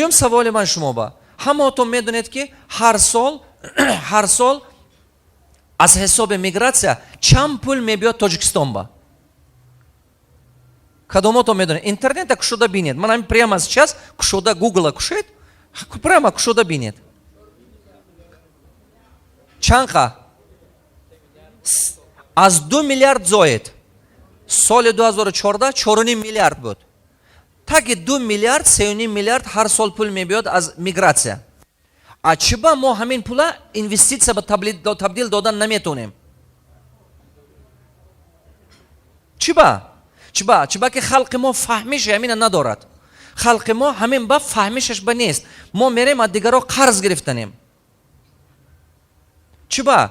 Дуюм саволи ман шумо ба: ҳамаотон медонед, ки ҳар сол аз ҳисоби мигратсия чанд пул мебиёд Тоҷикистон ба? Кадомотон медонед? Интернета кушода бинед. Ман ҳамин прямо сейчас кушода, Гугла кушед, прямо кушода бинед. Чанқа? Аз 2 миллиард зоед. Соли 2014 4,5 миллиард буд. Таги 2 миллиард, 3,5 миллиард ҳар сол пул мебиёд аз мигратсия. А чиба мо ҳамин пула инвеститсия ба табдил додан наметонем? Чиба? Чиба? Чиба ки халқи мо фаҳмиши ҳамина надорад. Халқи мо ҳамин ба фаҳмишаш ба нест. Мо мерем, аз дигаро қарз гирифтанем. Чиба?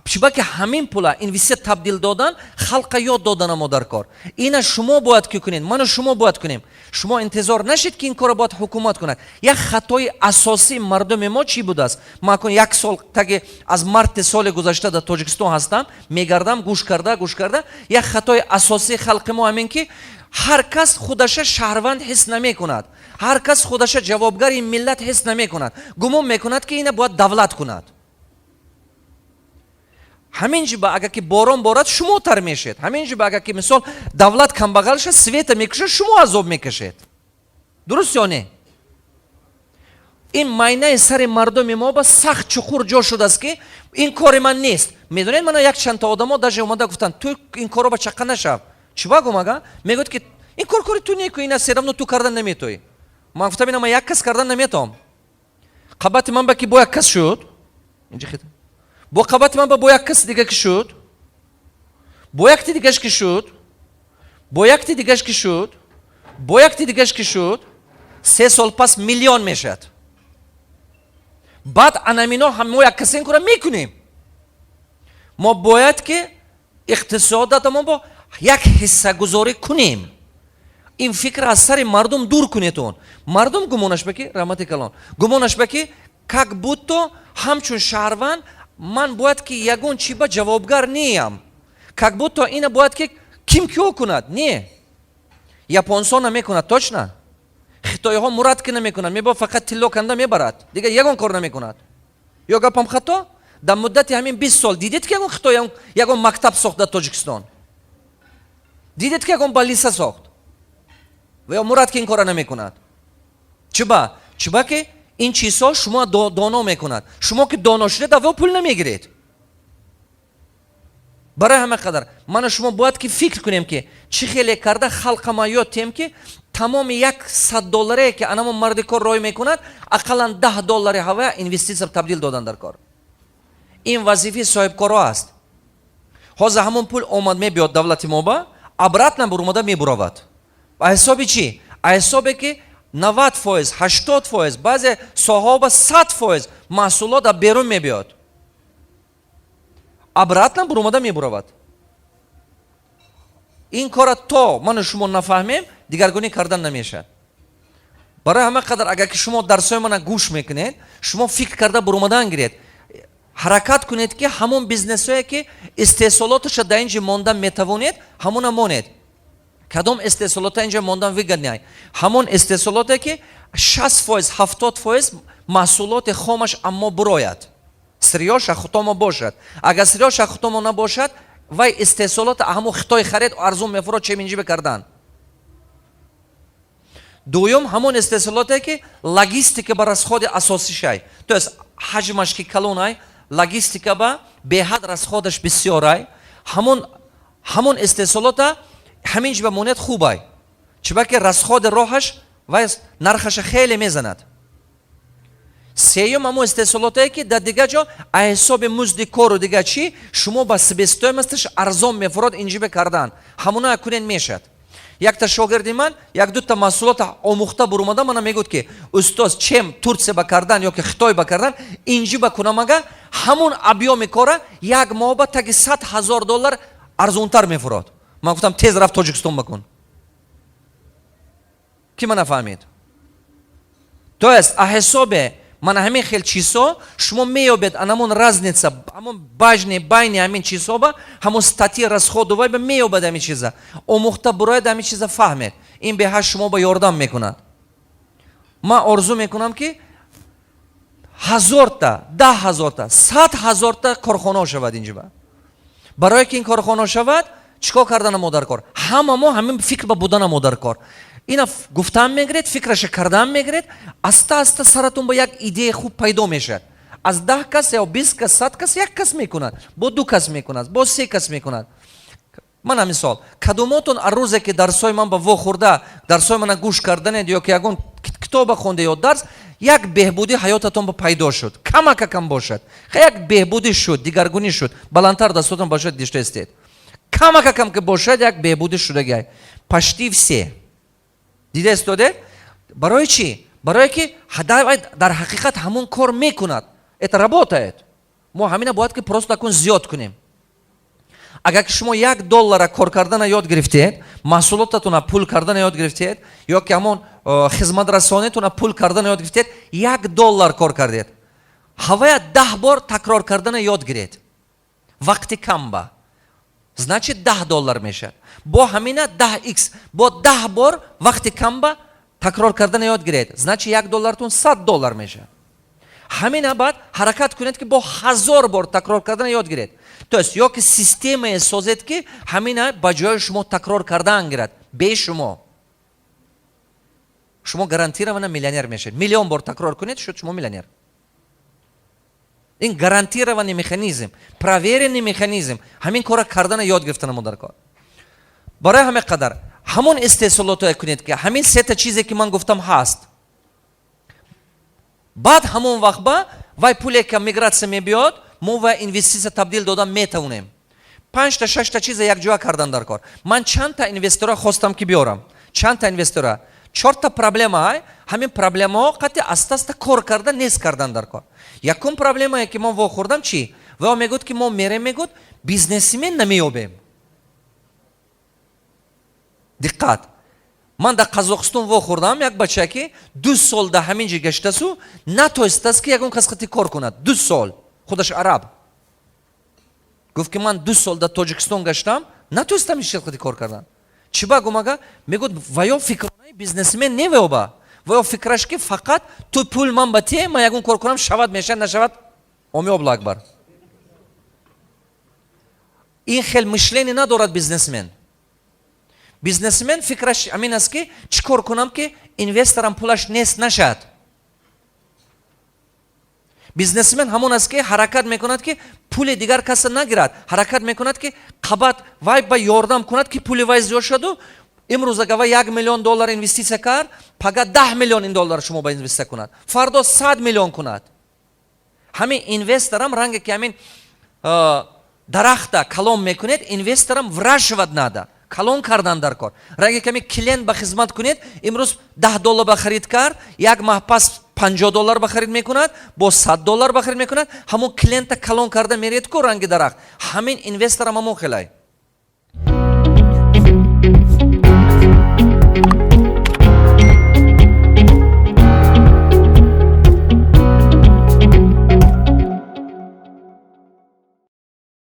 Чиба ки ҳамин пула инвеститсия табдил додан халқа ёд додана мо дар кор. Ина шумо бояд ки кунед, ману шумо бояд кунем. Шумо интизор нашед, ки ин корро бояд ҳукумат кунад. Як хатои асосии мардуми мо чӣ будааст? Ман акун як сол таги аз марти соли гузашта дар Тоҷикистон ҳастам, мегардам, гӯш карда, гӯш карда, як хатои асосии халқи мо ҳамин, ки ҳар кас худаша шаҳрванд ҳис намекунад, ҳар кас худаша ҷавобгари миллат ҳис намекунад. Гумон мекунад, ки ина бояд давлат кунад. Ҳамин ҷиба агар ки борон борад, шумо тар мешед. Ҳамин ҷиба агар ки, мисол, давлат камбағал шад, света мекушад, шумо азоб мекашед. Дуруст ё не? Ин майнаи сари мардуми мо ба сахт чуқур ҷо шудааст, ки ин кори ман нест. Медонед, мана як чандта одамо даже омада гуфтанд: «Ту ин корро ба чаққа нашав». Чиба гумага? Мегӯяд, ки ин кор кори ту неку, ина всё равно ту кардан наметоӣ. Ман гуфтам: «Ина ман як кас кардан наметавам. Қабати ман ба ки бо як кас шуд, бо қабати ман ба бо як кас дига ки шуд, бо якти дигаш ки шуд, бо якти дигаш ки шуд, бо якти дигаш ки шуд, 3 сол пас миллион мешавад. Баъд анамино мо як касе ин кора мекунем». Мо бояд ки иқтисодатамо бо як ҳиссагузорӣ кунем. Ин фикр аз сари мардум дур кунед. Он мардум гумонаш ба ки, раҳмати калон, гумонаш ба ки как будто ҳамчун шаҳрванд ман бояд ки ягон чи ба ҷавобгар неям, как будто ина бояд ки ким киё кунад. Не, японсо намекунад, точно. Хитоиҳо мурад ки намекунад, мебо фақат тилло канда мебарад, дигар ягон кор намекунад. Ё гапам хато? Дар муддати ҳамин 20 сол дидед, ки ягон хитой ягон мактаб сохт дар Тоҷикистон? Дидед, ки ягон больница сохт? Ва ё мурад ки ин кора намекунад. Чиба? Чиба ки ин чизҳо шумо доно мекунад. Шумо ки доно шудед, аввал пул намегиред. Барои ҳама қадар ману шумо бояд ки фикр кунем, ки чӣ хеле карда халқама ёд тиҳем, ки тамоми 100 долларее, ки анамо марди кор рой мекунад, ақаллан 10 доллари ҳава инвеститсия табдил додан дар кор. Ин вазифаи соҳибкоро аст. Ҳозир ҳамон пул омад, мебиёд давлати мо ба, обратно бурумада мебуравад. А ҳисоби чӣ? А ҳисобе ки 90%, 80%, баъзе соҳаҳо ба 100% маҳсулот аз берун мебиёд, обратно бурумада мебуравад. Ин кора то ману шумо нафаҳмем, дигаргунӣ кардан намешавад. Барои ҳама қадар, агар ки шумо дарсҳои мана гӯш мекунед, шумо фикр карда бурумадан гиред. Ҳаракат кунед, ки ҳамон бизнесҳое, ки истеҳсолоташа дар ин ҷо мондан метавонед, ҳамона монед. Кадом истеҳсолота инҷо мондан выгодный? Ҳамон истеҳсолоте, ки 60%, 70% маҳсулоти хомаш аммо бурояд, сырьё ша худомо бошад. Агар сырьё ша худомо набошад, вай истеҳсолота ҳамон Хитой харед, арзун мефурод, чем инҷибе кардан. Дуюм, ҳамон истеҳсолоте, ки логистика ба расходи асосишай, то есть ҳаҷмаш ки калонай, логистика ба беҳад расходаш бисёрай, ҳамон истеҳсолота ҳамин ҷиба монед хубай. Чиба ки расходи роҳаш вай нархаша хеле мезанад. Сеюм, ҳамон истеҳсолотое, ки дар дигар ҷо а ҳисоби музди кору дигар чӣ шумо ба себестоимость аш арзон мефурод, инҷибе кардан, ҳамона кунен мешад. Якта шогирди ман як дута маҳсулота омӯхта бурумада, мана мегӯд, ки устоз, чем Турция ба кардан ё ки Хитой ба кардан, инҷи ба кунамага, ҳамон объём и кора як моҳ ба таги 100 000 доллар арзонтар мефурод. Ман гуфтам: «Тез рафт Тоҷикистон бакун». Ки мана фаҳмид? То есть а ҳисобе мана ҳамин хел чизҳо шумо меёбед, анамон разница, ҳамон бажни байни ҳамин чизҳо ба ҳамон статьи расходу вай ба меёбад. Ҳамин чиза омӯхта бурояд, ҳамин чиза фаҳмед. Ин беҳад шумо ба ёрдам мекунад. Ман орзу мекунам, ки ҳазорта, 10 000-та, 100 000-та корхонаҳо шавад инҷиба. Барое ки ин корхона шавад, чӣ кор кардана мо дар кор? Ҳама мо ҳамин фикр ба будана мо дар кор. Ина гуфтан мегиред, фикраша кардан мегиред, аста аста саратон ба як идеяи хуб пайдо мешавад. Аз 10 кас ё 20 кас, 100 кас як кас мекунад, бо ду кас мекунад, бо се кас мекунад. Мана мисол, кадомотон аз рӯзе ки дарсҳои ман ба вохӯрда, дарсҳои мана гӯш карданед ё ки ягон китоба хонде ё дарс, як беҳбудӣ ҳаётатон ба пайдо шуд, камакакам бошад, як беҳбудӣ шуд, дигаргунӣ шуд? Баландтар дастотон бошад, дишта истед. Камакакам ки бошад, як беҳбудӣ шудагиай. Почти все дида истоде. Барои чӣ? Барое ки дар ҳақиқат ҳамон кор мекунад, это работает. Мо ҳамина бояд ки просто акун зиёд кунем. Агар ки шумо 1 доллара кор кардана ёд гирифтед, маҳсулотатона пул кардана ёд гирифтед ё ки ҳамон хизматрасонитона пул кардана ёд гирифтед, 1 доллар кор кардед, ҳавая 10 бор такрор кардана ёд гиред вақти камба, значит, 10 доллар мешавад. Бо ҳамина 10 икс, бо 10 бор вақти камба такрор кардана ёд гиред, значит, 1 доллартун 100 доллар мешавад. Ҳамина баъд ҳаракат кунед, ки бо 1000 бор такрор кардана ёд гиред, то есть ё ки системае созед, ки ҳамина ба ҷои шумо такрор кардан гирад бе шумо. Шумо гарантированно миллионер мешавед. Миллион бор такрор кунед, шуд, шумо миллионер. Ин гарантированный механизм, проверенный механизм. Ҳамин кора кардана ёд гирифтана мо дар кор. Барои ҳамин қадар ҳамон истеҳсолотое кунед, ки ҳамин сета чизе, ки ман гуфтам, ҳаст. Баъд ҳамон вақт ба вай пуле ки мигратсия мебиёд, мо ва инвеститсия табдил додан метавонем. Панҷта, шашта чиза якҷоя кардан дар кор. Ман чандта инвестора хостам, ки биёрам, чандта инвестора. Чорта проблема ай, ҳамин проблемаҳо қати аста аста кор карда нест кардан дар кор. Якум проблемае, ки мо вохӯрдам, чӣ? Ва мегӯд, ки мо мерем, мегӯд, бизнесмен намеёбем. Диққат, ман дар Қазоқистон вохӯрдам як бача, ки 2 сол дар ҳамин ҷи гаштасу натоистааст, ки ягон кас қати кор кунад. 2 сол. Худаш араб. Гуфт, ки ман 2 сол дар Тоҷикистон гаштам, натоистам ҳеч қати кор кардан. Чӣ ба гумага? Мегӯд, ва ё фикронаи бизнесмен невеоба, ва ё фикраш, ки фақат ту пул ман ба те, ман ягон кор кунам, шавад, мешавад, нашавад, омиёб акбар. Ин хел мышление надорад бизнесмен. Бизнесмен фикраш ҳамин аст, ки чӣ кор кунам, ки инвесторам пулаш нест нашад. Бизнесмен ҳамон аст, ки ҳаракат мекунад, ки пули дигар каса нагирад, ҳаракат мекунад, ки қабат вай ба ёрдам кунад, ки пули вай зиёд шаду. Имрӯз агар вай 1 миллион доллар инвеститсия кард, пага 10 миллион ин доллар шумо ба инвеститсия кунад, фардо 100 миллион кунад. Ҳамин инвесторам ранге, ки ҳамин дарахта калон мекунед, инвесторам выращивать надо, калон кардан дар кор. Ранге ками клиент ба хизмат кунед, имрӯз 10 доллар ба харид кард, як маҳ пас 50 доллар ба харид мекунад, бо 100 доллар ба харид мекунад. Ҳамон клиента калон карда меред ку, ранги дарахт. Ҳамин инвесторам ҳамон хелай.